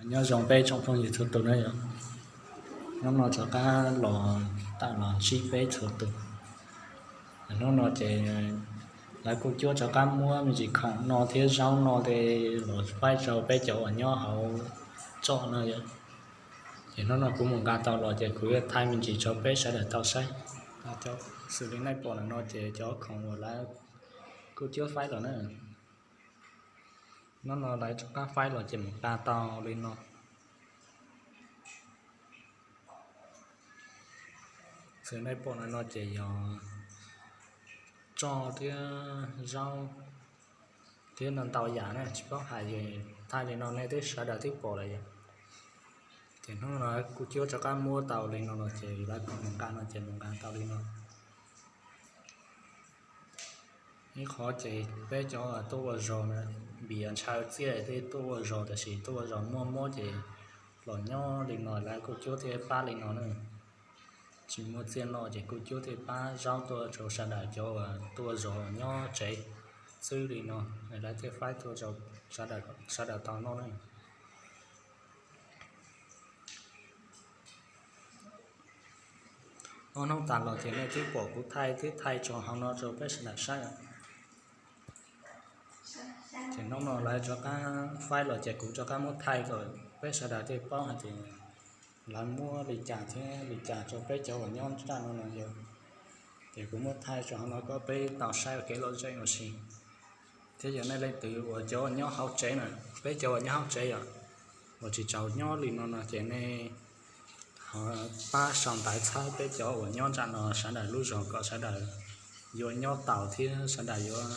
Nyob zoo peb tsoom phooj ywg txhua tus na yom. Hnub no rov qab los tawm los ntsib peb txhua tus. Hnub no ces lawv kuj cuab rov qab muab me ntsis khoom no thiab zaub no tej los faib rau peb cov uas nyob hauv txoj no yom. Ces hnub no kuv mus nqa tau los ces kuv yuav thaij me ntsis rau peb sawv daws tau saib. Xws li nej pom ntawm no ces cov khoom uas lawv kuj cuab faib los na. Hnub no lawv rov qab faib los ces mus nqa tau li no. Xws li nej pom ntawm no ces yog tsoj thiab zaub thiab ntau ntau yam na, tsis paub hais, thaij li no nej twb sawv daws twb pom lawm yom. Ces hnub no kuj cuab rov qab muab tau li no los ces lawv kom mus nqa no ces mus nqa tau li no. Ib qhov ces peb cov tuaj ua zog na, vim ntshaw txiaj thiaj tuaj ua zog, tab sis tuaj ua zog muaj mob ces los nyob li no lawv kuj cuab thiaj pab li no na. Tsis muaj txiaj noj ces kuj cuab thiaj pab zaub tuaj rau sawv daws cov uas tuaj ua zog nyob tsev xwb li no, lawv thiaj faib tuaj rau sawv daws tau noj na. Ob hnub tas los ces nej twb pom kuv thaij, twb thaij tso hauv no rau peb sawv daws saib. Ces hnub no lawv rov qab faib los ces kuv rov qab muab thaij kom peb sawv daws thiaj paub hais tias lawv muab li cas thiab li cas rau peb cov uas nyob nram no no yom. Ces kuv muab thaij rau hauv no kom peb tau saib ua kev lom zem ua si. Thiab yog nej leej twg uas cov uas nyob hauv tsev na, peb cov uas nyob hauv tsev yom, uas tsis tau nyob li no no ces nej ho pab sau ntawv txhawb peb cov uas nyob nram no sawv daws lub zog kom sawv daws yuav nyob taus thiab sawv daws yuav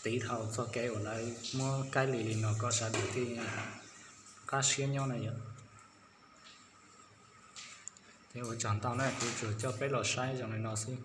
tiv dhau txoj kev uas lawv muab kaib li li no kom sawv daws thiaj qab siab nyob na yom. Ces ua tsaug ntau na, kuv tsuas coj peb los saib zoo li no xwb.